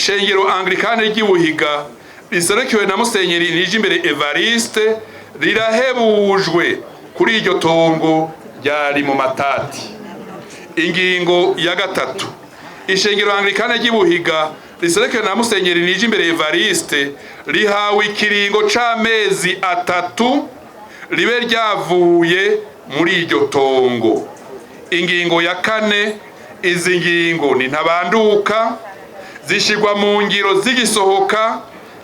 Ishengero Anglikane ry'Ibuhiga riserukiwe na Musenyeri Nijimbere Evariste rirahebujwe kuri iryo tongo ryari mu matati. Ingingo ya gatatu: Ishengero Anglikane ry'Ibuhiga riserukiwe na Musenyeri Nijimbere Evariste rihawe ikiringo c'amezi 3 ribe ryavuye muri iryo tongo. Ingingo ya kane: izi ngingo ni ntabanduka, zishirwa mu ngiro zigisohoka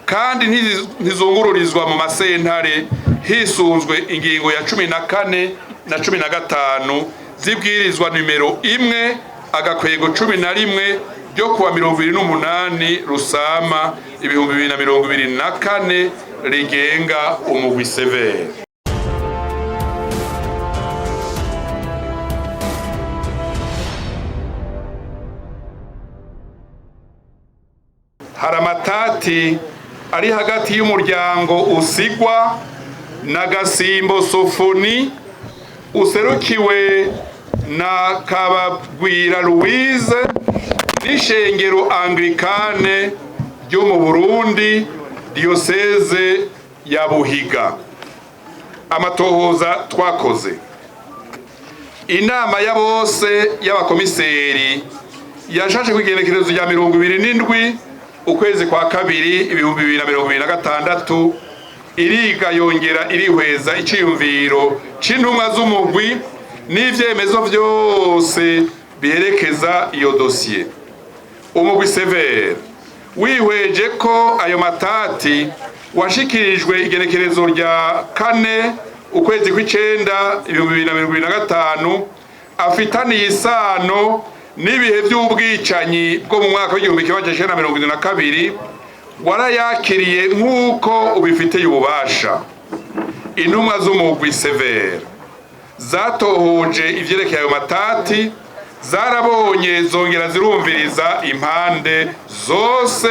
kandi ntizungururizwa mu masentare, hisunzwe ingingo ya 14 na 15 zibwirizwa nimero 1-11 ryo kuwa 28 Rusama 2024 rigenga umugwi severe. Hari amatati ari hagati y'umuryango usigwa na Gasimbo Sofoni userukiwe na Kabagwira Louise n'ishengero Anglikane ryo mu Burundi, diyoseze ya Buhiga. Amatohoza twakoze: inama ya bose y'abakomiseri yashashe ku igenekerezo rya 27 ukwezi kwa kabiri 2026, iriga yongera irihweza iciyumviro c'intumwa z'umugwi n'ivyemezo vyose biherekeza iyo dosiye. Umugwi severe wihweje ko ayo matati washikirijwe igenekerezo rya 4 ukwezi kw'icenda 2025 afitaniye isano n'ibihe by'ubwicanyi bwo mu mwaka w'1972, warayakiriye nk'uko ubifitiye ububasha. Intumwa z'umugwi severe zatohoje ivyerekeye ayo matati, zarabonye zongera zirumviriza impande zose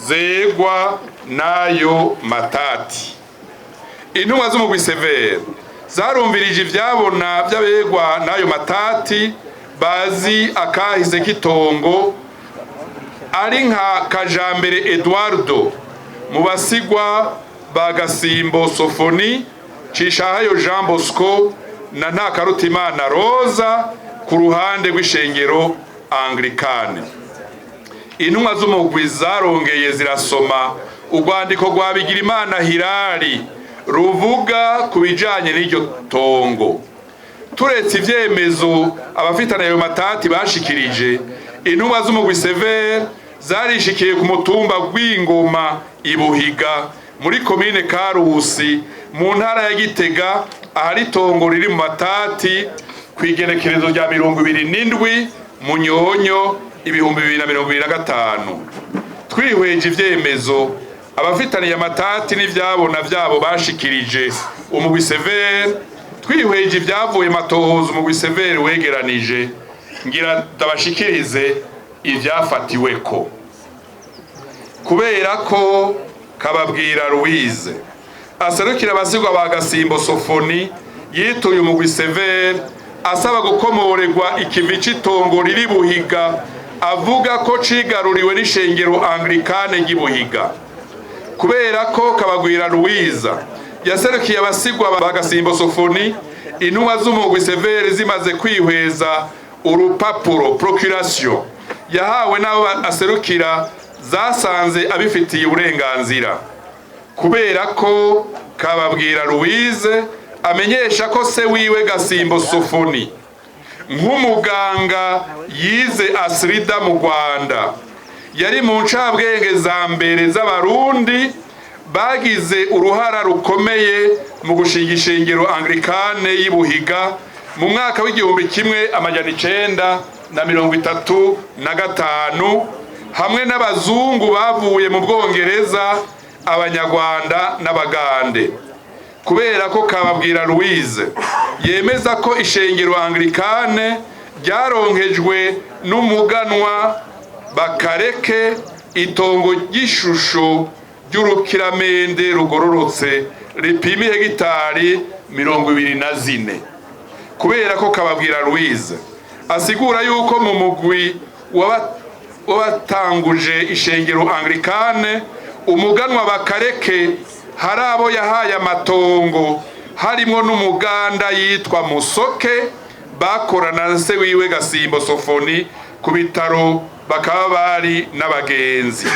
zegwa n'ayo matati. Intumwa z'umugwi severe zarumvirije ivyabona vy'abegwa n'ayo matati bazi akahise k'itongo, ari nka Kajambere Eduardo mu basigwa ba Gasimbo Sofoni, Cishahayo Jean Bosco na Ntakarutimana Rosa ku ruhande rw'ishengero Anglikane. Intumwa z'umugwi zarongeye zirasoma urwandiko rwa Bigirimana Hirari ruvuga ku bijanye n'iryo tongo. Turetse ivyemezo abafitanye ayo matati bashikirije, intumwa z'umugwi severe zarishikiye ku mutumba Rw'Ingoma i Buhiga muri komine Karusi mu ntara ya Gitega, ahari itongo riri mu matati, ku igenekerezo rya 27 Munyonyo 2025. Twihweje ivyemezo abafitaniye amatati n'ivyabona vyabo bashikirije umugwi severe, twihweje ibyavuye matohoza umugwi severe wegeranije, ngira ndabashikirize ivyafatiweko. Kubera ko Kababwira Louise aserukira abasigwa ba Gasimbo Sofoni yituye umugwi severe asaba gukomorerwa ikivi c'itongo riri Buhiga avuga ko cigaruriwe n'ishengero Anglikane ry'Ibuhiga. Kubera ko Kabagwira Louise yaserukiye abasigwa ba Gasimbo Sofoni, intumwa z'umugwi severe zimaze kwihweza urupapuro procuration yahawe n'abo aserukira, zasanze abifitiye uburenganzira. Kubera ko Kababwira Louise amenyesha ko se wiwe Gasimbo Sofoni, nk'umuganga yize Asirida mu Rwanda, yari mu ncabwenge za mbere z'Abarundi bagize uruhara rukomeye mu gushinga ishengero Anglikane y'Ibuhiga mu mwaka w'1935, hamwe n'abazungu bavuye mu Bwongereza, Abanyarwanda n'Abagande. Kubera ko Kababwira Louise yemeza ko ishengero Anglikane ryaronkejwe n'umuganwa Bakareke itongo ry'ishusho ry'urukiramende rugororotse ripima hegitari 24. Kubera ko Kababwira Louise asigura yuko mu mugwi w'abatanguje ishengero Anglikane, umuganwa Bakareke hari abo yahaye amatongo, harimwo n'umuganda yitwa Musoke bakorana na se wiwe Gasimbo Sofoni ku bitaro, bakaba bari n'abagenzi.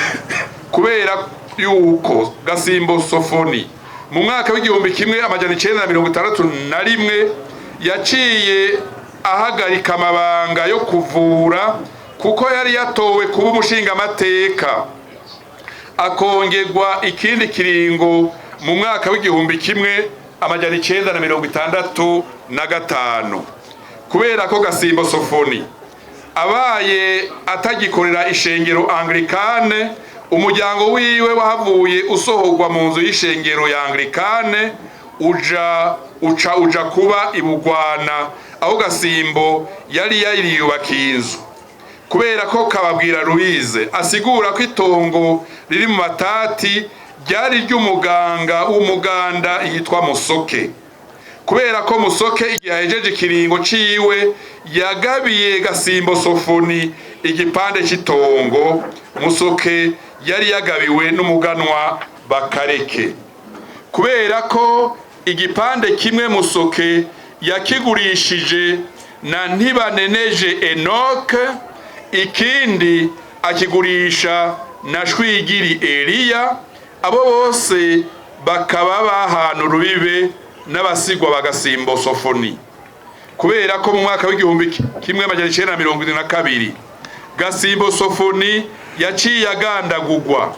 Kubera yuko Gasimbo Sofoni mu mwaka w'1961 yaciye ahagarika amabanga yo kuvura kuko yari yatowe kuba umushingamateka, akongerwa ikindi kiringo mu mwaka w'1965. Kubera ko Gasimbo Sofoni abaye atagikorera ishengero Anglikane, umuryango wiwe wahavuye usohorwa mu nzu y'ishengero ya Anglikane, uja uca uja kuba ibugwana aho Gasimbo yari yariyubakiye inzu. Kubera ko Kababwira Louise asigura ko itongo riri mu matati ryari ry'umuganga w'umuganda yitwa Musoke. Kubera ko Musoke igihe ahejeje ikiringo ciwe yagabiye Gasimbo Sofoni igipande c'itongo Musoke yari yagabiwe n'umuganwa Bakareke. Kubera ko igipande kimwe Musoke yakigurishije na Ntibaneneje Enoke, ikindi akigurisha na Shwigiri Eliya, abo bose bakaba bahana urubibe n'abasigwa bagasimbo Sofoni. Kubera ko mu mwaka w'1972 Gasimbo Sofoni yaciye agandagugwa.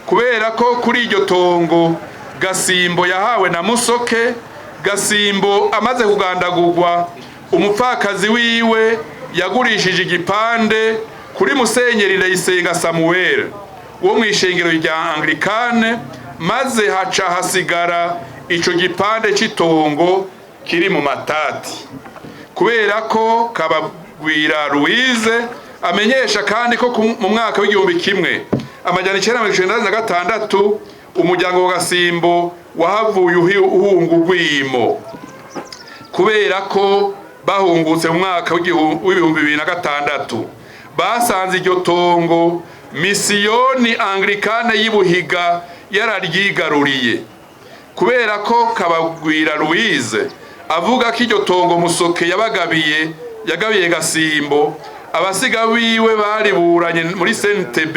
Kubera ko kuri iryo tongo Gasimbo yahawe na Musoke, Gasimbo amaze kugandagugwa, umupfakazi wiwe yagurishije igipande kuri Musenyeri Ndayisenga Samuel wo mu ishengero rya Anglikane, maze haca hasigara ico gipande c'itongo kiri mu matati. Kubera ko Kabagwira Louise amenyesha kandi ko mu mwaka w'1996 umuryango wa Gasimbo wahavuye uhunga urwimo. Kubera ko bahungutse mu mwaka w'2006 basanze iryo tongo misiyoni Anglikane y'Ibuhiga yararyigaruriye. Kubera ko Kabagwira Louise avuga ko iryo tongo Musoke yabagabiye yagabiye Gasimbo, abasiga biwe bariburanye muri CNTB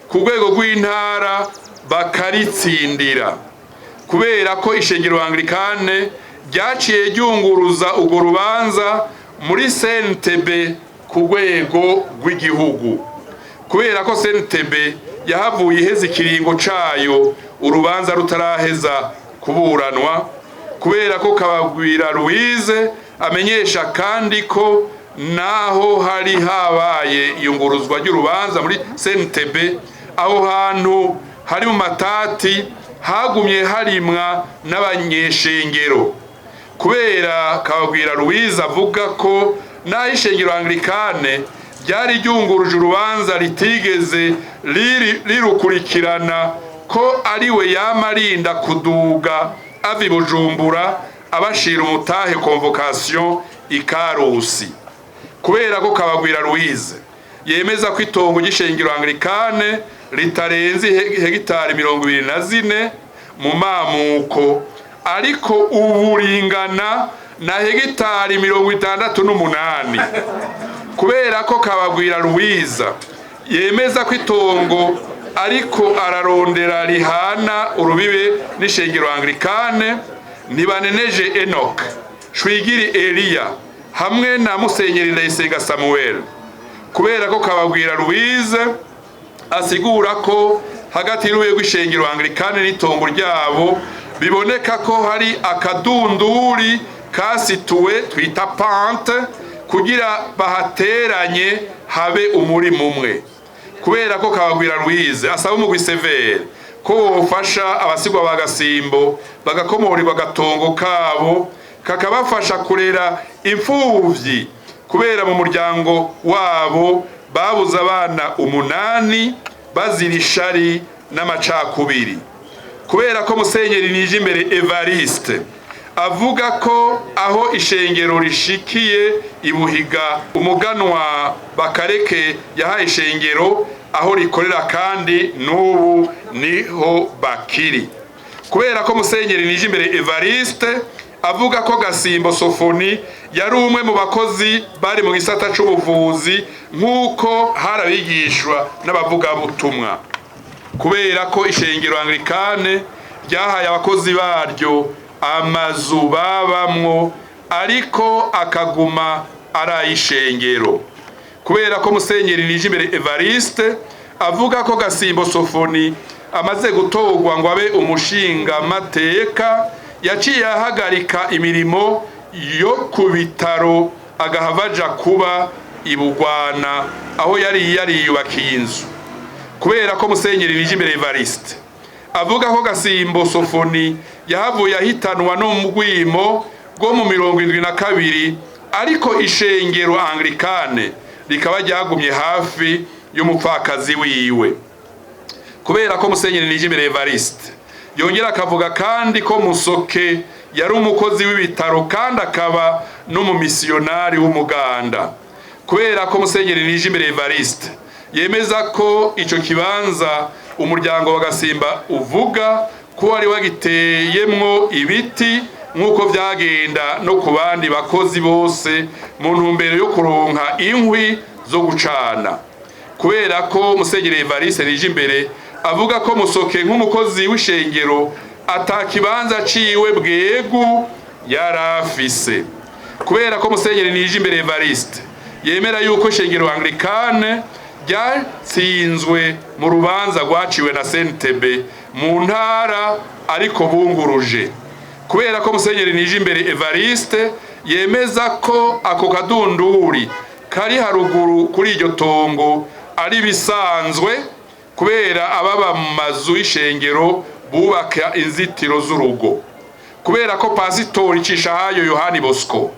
ku rwego rw'intara bakaritsindira. Kubera ko ishengero Anglikane ryaciye ryunguruza urwo rubanza muri CNTB ku rwego rw'igihugu. Kubera ko CNTB yahavuye iheza ikiringo cayo urubanza rutaraheza kuburanwa. Kubera ko Kabagwira Louise amenyesha kandi ko naho hari habaye iyunguruzwa ry'urubanza muri CNTB, aho hantu hari mu matati hagumye harimwa n'abanyeshengero. Kubera Kabagwira Louise avuga ko naho ishengero Anglikane ryari ryunguruje urubanza ritigeze rirukurikirana, ko ariwe yama arinda kuduga ava i Bujumbura abashira umutahe convocation ikarusi. Kubera ko Kabagwira Louise yemeza ko itongo ry'ishengero Anglikane ritarenze hegitari 24 mu mamuko, ariko ubu ringana na hegitari 68. Kubera ko Kabagwira Louise yemeza ko itongo ariko ararondera rihana urubibe n'ishengero Anglikane, Ntibaneneje Enoch, Shwigiri Eliya hamwe na Musenyeri Ndayisenga Samuel. Kubera ko Kabagwira Louise asigura ko hagati y'urubibe rw'ishengero Anglikane n'itongo ryabo biboneka ko hari akadunduri kasituwe twita pente kugira bahateranye habe umurimo umwe. Kubera ko Kabagwira Louise asaba umugwi CVR ko wofasha abasigwa ba Gasimbo bagakomorerwa agatongo kabo kakabafasha kurera imfuvyi, kubera mu muryango wabo babuze abana 8 bazira ishari n'amacakubiri. Kubera ko Musenyeri Nijimbere Evariste Avuga ko aho ishengero rishikiye ibuhiga, umuganwa Bakareke yahaye ishengero aho rikorera, kandi n'ubu niho bakiri. Kubera ko Musenyeri Nijimbere Evariste avuga ko Gasimbo Sofoni yari umwe mu bakozi bari mu gisata c'ubuvuzi, nk'uko hari abigishwa n'abavugabutumwa. Kubera ko ishengero Anglikane ryahaye abakozi baryo amazu babamwo, ariko akaguma ari ay'ishengero. Kubera ko Musenyeri Nijimbere Evariste avuga ko Gasimbo Sofoni amaze gutorwa ngo abe umushingamateka, yaciye ahagarika imirimo yo ku bitaro, agahava aja kuba ibugwana aho yari yariyubakiye inzu. Kubera ko Musenyeri Nijimbere Evariste avuga ko Gasimbo Sofoni yahavuye ahitanwa n'umugwimo bwo mu 72, ariko ishengero Anglikane rikaba ryagumye hafi y'umupfakazi wiwe. Kubera ko Musenyeri Nijimbere Evariste yongera akavuga kandi ko Musoke yari umukozi w'ibitaro kandi akaba n'umumisiyonari w'umuganda. Kubera ko Musenyeri Nijimbere Evariste yemeza ko ico kibanza umuryango wa Gasimba uvuga ko wari wagiteyemwo ibiti, nk'uko vyagenda no ku bandi bakozi bose, mu ntumbero yo kuronka inkwi zo gucana. Kubera ko Musenyeri Evariste Nijimbere avuga ko Musoke nk'umukozi w'ishengero ata kibanza ciwe bwegu yarafise. Kubera ko Musenyeri Nijimbere Evariste yemera yuko ishengero Anglikane ryatsinzwe mu rubanza rwaciwe na CNTB mu ntara, ariko bunguruje. Kubera ko Musenyeri Nijimbere Evariste yemeza ko ako kadunduri kari haruguru kuri iryo tongo ari bisanzwe, kubera ababa mu mazu y'ishengero bubaka inzitiro z'urugo. Kubera ko Pasitori Cishahayo Yohani Bosco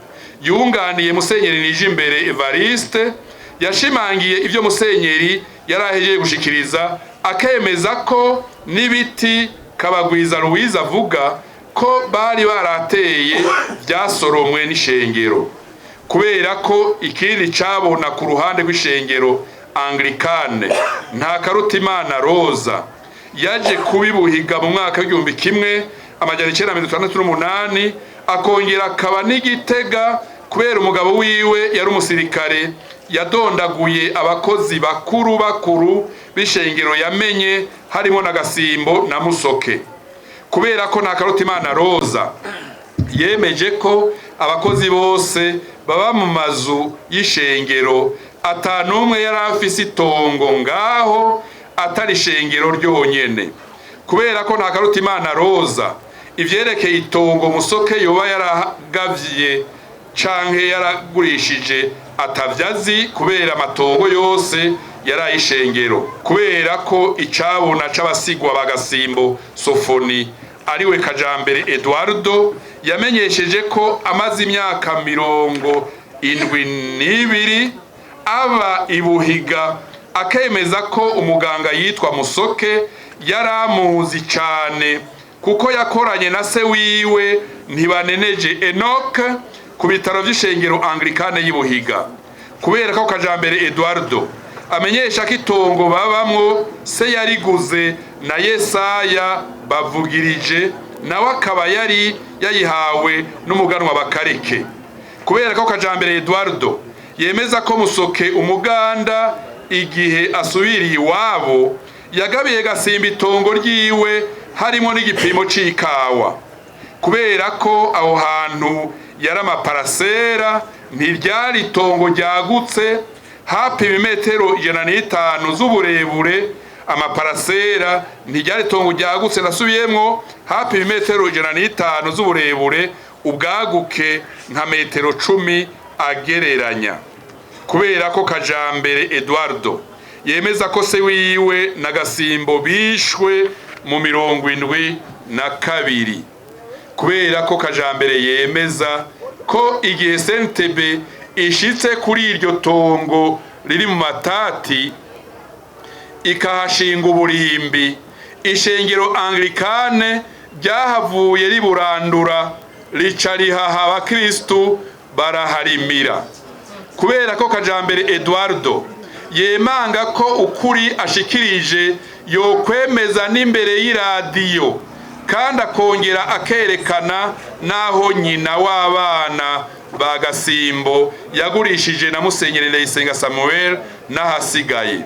yunganiye Musenyeri Nijimbere Evariste yashimangiye ibyo Musenyeri yari ahejeje gushikiriza, akemeza ko n'ibiti Kabagwiza Louise avuga ko bari barateye byasoromwe n'ishengero. Kubera ko ikindi cabona ku ruhande rw'ishengero Anglikane, nta Karutimana Rosa yaje kubibuhiga mu mwaka w'1968, akongera akaba n'igitega kubera umugabo wiwe yari umusirikare, yadondaguye abakozi bakuru bakuru b'ishengero yamenye, harimo na Gasimbo na Musoke. Kubera ko nta Karutimana Rosa yemeje ko abakozi bose baba mu mazu y'ishengero atanumwe yari afise itongo ngaho atari ishengero ryonyene. Kubera ko nta Karutimana Rosa ivyerekeye itongo Musoke yoba yaragavye canke yaragurishije atavyazi, kubera amatongo yose yari ay'ishengero. Kubera ko icabona c'abasigwa ba Gasimbo Sofoni, ariwe Kajambere Eduardo, yamenyesheje ko amaze imyaka 72 aba ibuhiga, akemeza ko umuganga yitwa Musoke yari amuzi cane kuko yakoranye na se wiwe Ntibaneneje Enoch ku bitaro vy'ishengero Anglikane y'ibuhiga. Kubera ko Kajambere Eduardo amenyesha ko itongo babamwo se yariguze na Yesaya Bavugirije, nawe akaba yari yayihawe n'umuganwa Bakareke. Kubera ko Kajambere Eduardo yemeza ko Musoke umuganda, igihe asubiriye iwabo, yagabiye Gasimba itongo ryiwe harimo n'igipimo c'ikawa. Kubera ko aho hantu yari amaparasera, ntiryari itongo ryagutse, hapima imetero 105 z'uburebure amaparasera, ntiryari itongo ryagutse. Nasubiyemwo, hapima imetero 105 z'uburebure, ubwaguke nka metero 10 agereranya. Kubera ko Kajambere Eduardo yemeza ko se wiwe na Gasimbo bishwe mu 72. Kubera ko Kajambere yemeza ko igihe CNTB ishitse kuri iryo tongo riri mu matati ikahashinga uburimbi, ishengero Anglikane ryahavuye riburandura, rica rihaha abakristu baraharimira. Kubera ko Kajambere Eduardo yemanga ko ukuri ashikirije yokwemeza n'imbere y'iradiyo, kandi akongera akerekana n'aho nyina w'abana ba Gasimbo yagurishije na Musenyeri Ndayisenga Samuel n'ahasigaye.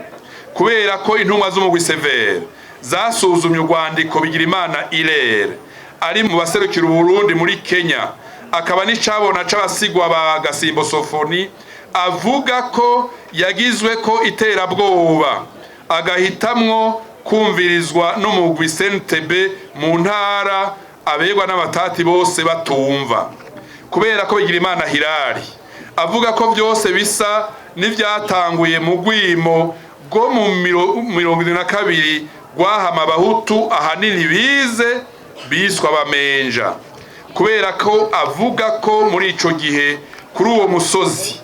Kubera ko intumwa z'umugwi CVR zasuzumye urwandiko Bigirimana Irere ari mu baserukira Uburundi muri Kenya, akaba n'icabona c'abasigwa ba Gasimbo Sofoni, avuga ko yagizwe ko iterabwoba agahitamwo kumvirizwa n'umugwi CNTB mu ntara abegwa n'abatati bose batumva. Kubera ko Bigirimana Hirari avuga ko byose bisa n'ivyatanguye mu rwimo rwo mu 72 rwahama abahutu ahanini bize biswa bamenja. Kubera ko avuga ko muri ico gihe kuri uwo musozi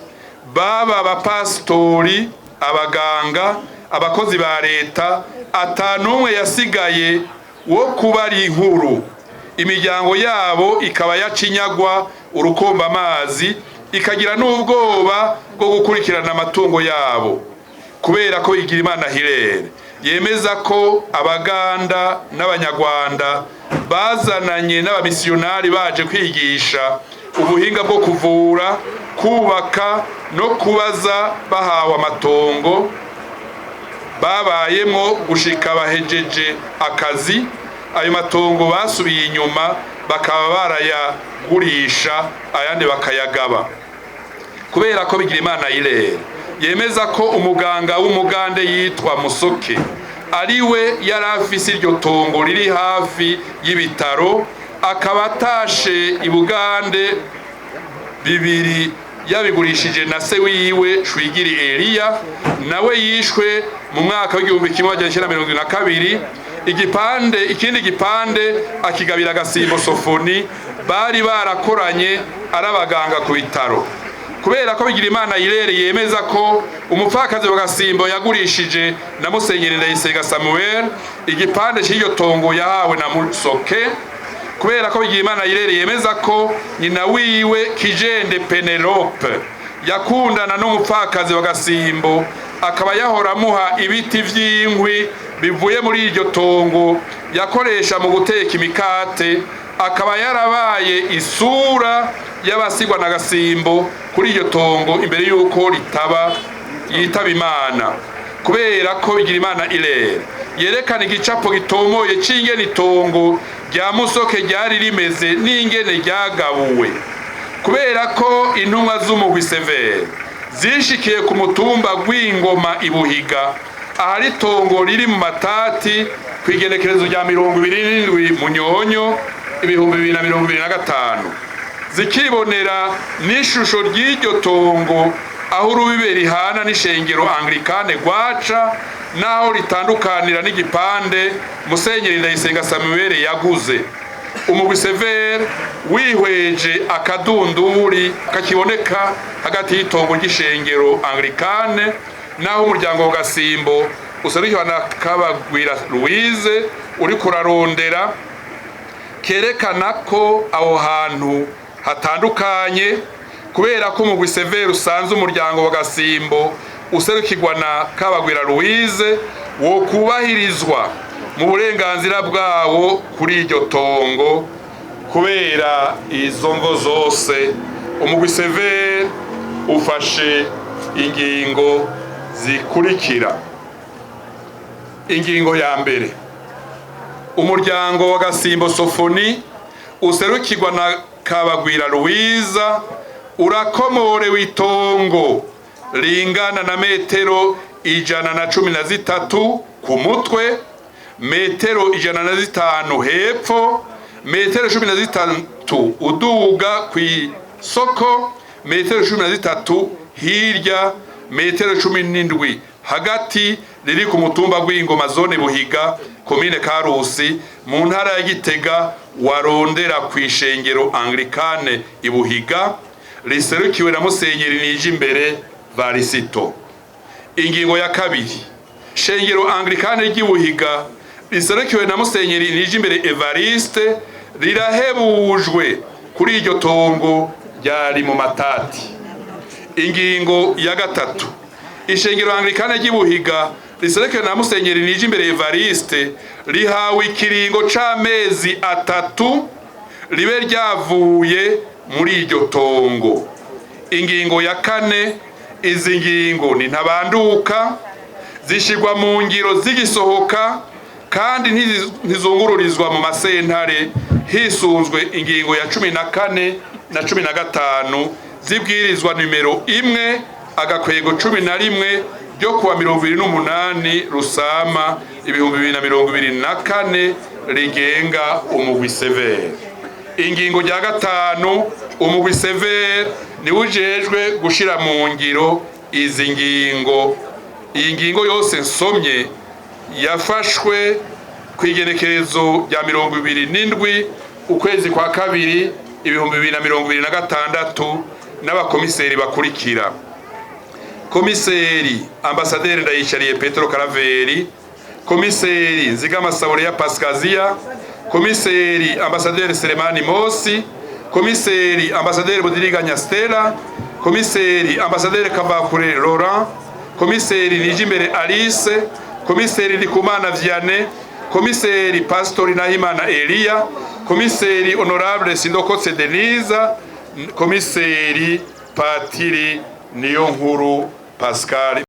baba abapasitori, abaganga, abakozi ba leta, atanumwe yasigaye wo kubara inkuru, imiryango yabo ikaba yacinyagwa urukomba amazi, ikagira n'ubwoba bwo gukurikirana amatungo yabo. Kubera ko Bigirimana Hirere yemeza ko abaganda n'abanyarwanda bazananye n'abamisiyonari baje kwigisha ubuhinga bwo kuvura, kubaka no kubaza, bahawe amatongo babayemwo gushika bahejeje akazi, ayo matongo basubiye inyuma bakaba barayagurisha ayandi bakayagaba. Kubera ko Bigirimana Irere yemeza ko umuganga w'umugande yitwa Musoke ariwe yari afise iryo tongo riri hafi y'ibitaro, akaba atashe i Bugande bibiri yabigurishije na se wiwe Shwigiri Eliya, nawe yishwe mu mwaka w'1972, igipande ikindi gipande akigabira Gasimbo Sofoni bari barakoranye ari abaganga ku bitaro. Kubera ko Bigirimana Irere yemeza ko umupfakazi wa Gasimbo yagurishije na Musenyeri Ndayisenga Samuel igipande cy'iryo tongo yahawe na Musoke. Kubera ko Bigirimana Irere yemeza ko nyina wiwe Kijende Penelope yakundana n'umupfakazi wa Gasimbo, akaba yahora amuha ibiti vy'inkwi bivuye muri iryo tongo yakoresha mu guteka imikate, akaba yarabaye isura y'abasigwa na Gasimbo kuri iryo tongo imbere y'uko ritaba yitaba Imana. Kubera ko Bigirimana Irere yerekana igicapo gitomoye c'ingene itongo rya Musoke ryari rimeze n'ingene ryagabuwe. Kubera ko intumwa z'umugwi CVR zishikiye ku mutumba w'Ingoma ibuhiga ahari itongo riri mu matati ku igenekerezo rya 27 Munyonyo 2025, zikibonera n'ishusho ry'iryo tongo aho urubibe rihana n'ishengero Anglikane rwaca n'aho ritandukanira n'igipande Musenyeri Ndayisenga Samuel yaguze, umugwi CVR wihweje akadunduri kakiboneka hagati y'itongo ry'ishengero Anglikane naho umuryango wa Gasimbo userukiwe na Kabagwira Louise uri kurarondera, kerekana ko aho hantu hatandukanye. Kubera ko umugwi CVR usanze umuryango wa Gasimbo userukirwa na Kabagwira Louise wo kubahirizwa mu burenganzira bwawo kuri iryo tongo. Kubera izo mvo zose, umugwi CVR ufashe ingingo zikurikira. Ingingo ya mbere: umuryango wa Gasimbo Sofoni userukirwa na Kabagwira Louise urakomorewe itongo ringana na metero 113 ku mutwe, metero 105 hepfo, metero 13 uduga ku isoko, metero 13 hirya, metero 17 hagati, riri ku mutumba w'Ingoma, zone Buhiga, komine Karusi, mu ntara ya Gitega, warondera ku ishengero Anglikane ibuhiga riserukiwe na Musenyeri Nijimbere Varisito. Ingingo ya kabiri: shengero Anglikane ry'ibuhiga riserukiwe na Musenyeri Nijimbere Evariste rirahebujwe Kuri iryo tongo ryari mu matati. Ingingo ya gatatu: Ishengero Anglikane ry'Ibuhiga riserekewe na Musenyeri Nijimbere Evariste rihawe ikiringo c'amezi 3 ribe ryavuye muri iryo tongo. Ingingo ya kane: Izi ngingo ni ntabanduka, zishirwa mu ngiro zigisohoka kandi ntizungururizwa mu masentare, hisunzwe ingingo ya 14 na 15 zibwirizwa nimero 1/11 ryo kuwa 28 Rusama 2024 rigenga umugwi CVR. Ingingo rya gatanu: Umugwi CVR niwe ujejwe gushira mu ngiro izi ngingo. Iyi ngingo yose nsomye yafashwe ku igenekerezo rya 27 ukwezi kwa kabiri 2026 n'abakomiseri bakurikira: Komiseri ambasaderi Ndayishariye Petero Karaveri, komiseri Nzigama Sabureya Pasikaziya, komiseri ambasaderi Selemani Mosi, komiseri ambasaderi Budiriganya Stella, komiseri ambasaderi Kavakure Laurent, komiseri Nijimbere Alice, komiseri Ndikumana Vianney, komiseri Pastori Nahimana Elia, komiseri honorable Sindokotse Denise, komiseri Patiri Niyonkuru Pascal.